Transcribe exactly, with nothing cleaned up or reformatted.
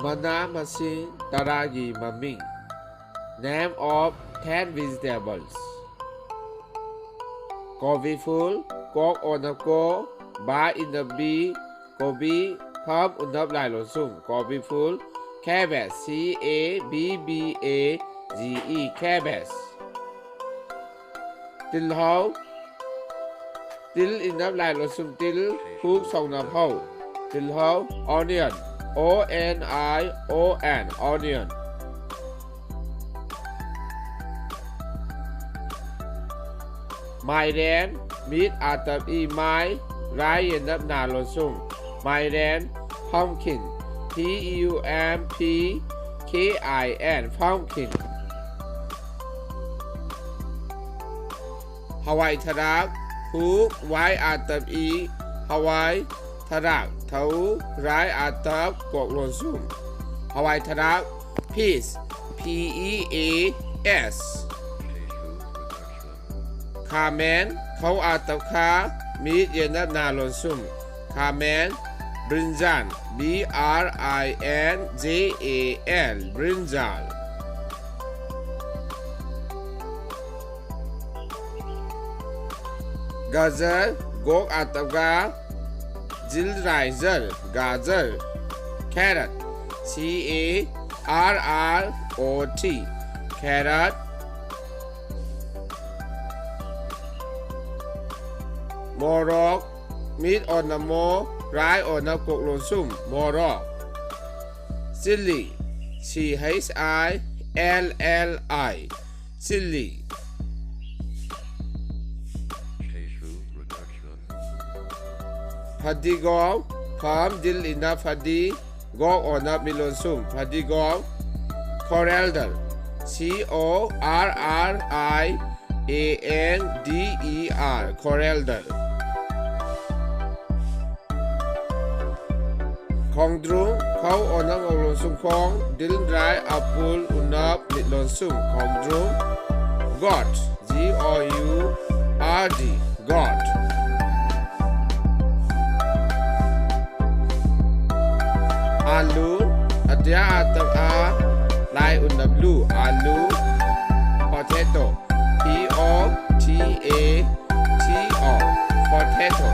ꯃꯅꯥ ꯃꯁꯤꯡ ꯇꯔꯥꯒꯤ ꯃꯃꯤꯡ꯫ Name of ten vegetables. ꯀꯣꯕꯤ ꯐꯨꯜ, ꯀꯣꯛ ꯑꯣꯅ ꯀꯣ, ꯕꯥ ꯏꯅ ꯕꯤ, ꯀꯣꯕꯤ, ꯐꯝ ꯎꯅꯞ ꯂꯥꯏ ꯂꯣꯟꯁꯨꯝ, ꯀꯣꯕꯤ ꯐꯨꯜ, cabbage, C A B B A G E, cabbage. ꯇꯤꯜꯍꯧ, ꯇꯤꯜ ꯏꯅꯞ ꯂꯥꯏ ꯂꯣꯟꯁꯨꯝ ꯇꯤꯜ, ꯍꯨꯛ ꯁꯧꯅ ꯐꯧ, ꯇꯤꯜꯍꯧ, onion, O N I O N, onion. ꯃꯥꯏꯔꯦꯟ, ꯃꯤꯠ ꯑꯥꯇꯞ ꯏ ꯃꯥꯏ, ꯔꯥꯏ ꯌꯦꯅꯞ ꯅꯥ ꯂꯣꯟꯁꯨꯝ, ꯃꯥꯏꯔꯦꯟ, pumpkin, P U M P K I N, pumpkin. ꯍꯋꯥꯏ ꯊꯔꯥꯛ, ꯍꯨꯛ, ꯋꯥꯏ ꯑꯥꯇꯞ ꯏ, ꯍꯋꯥꯏ, ꯊꯔꯥꯛ, ꯊꯧ, ꯔꯥꯏ ꯑꯥꯇꯞ, ꯀꯣꯛ ꯂꯣꯟꯁꯨꯝ, ꯍꯋꯥꯏ ꯊꯔꯥꯛ, peas, P E A S. ꯈꯥꯃꯦꯟ, ꯈꯧ ꯑꯥꯇꯞ ꯈꯥ, ꯃꯤꯠ ꯌꯦꯅꯞ ꯅꯥ ꯂꯣꯟꯁꯨꯝ, ꯈꯥꯃꯦꯟ, brinjal, B R I N J A L, brinjal. ꯒꯖꯔ, ꯒꯣꯛ ꯑꯥꯇꯞ ꯒꯥ, ꯖꯤꯜ ꯔꯥꯏ ꯖꯔ, ꯒꯥꯖꯔ. Carrot, C A R R O T, carrot. ꯃꯣꯔꯣꯛ, ꯃꯤꯠ ꯑꯣꯅ ꯃꯣ, ꯔꯥꯏ ꯑꯣꯅ ꯀꯣꯛ ꯂꯣꯟꯁꯨꯝ, ꯃꯣꯔꯣꯛ. Chilli, C H I L L I, chilli. ꯐꯗꯤꯒꯣꯝ, ꯐꯝ ꯗꯤꯜ ꯏꯅ ꯐꯗꯤ, ꯒꯣꯛ ꯑꯣꯅ ꯃꯤꯠ ꯂꯣꯟꯁꯨꯝ, ꯐꯗꯤꯒꯣꯝ. Coriander, C O R R I A N D E R, coriander. ꯈꯣꯡꯗ꯭ꯔꯨꯝ, ꯈꯧ ꯑꯣꯅ ꯉꯧ ꯂꯣꯟꯁꯨꯝ ꯈꯣꯡ, ꯗꯤꯜ ꯔꯥꯏ ꯑꯄꯨꯜ ꯎꯅꯞ ꯃꯤꯠ ꯂꯣꯟꯁꯨꯝ, ꯈꯣꯡꯗ꯭ꯔꯨꯝ. Gourd, G O U R D, gourd. ꯑꯥꯂꯨ, ꯑꯇꯤꯌꯥ ꯑꯥꯇꯞ ꯑꯥ, ꯂꯥꯏ ꯎꯟꯅꯕ ꯂꯨ, ꯑꯥꯂꯨ, potato, P O T A T O, potato.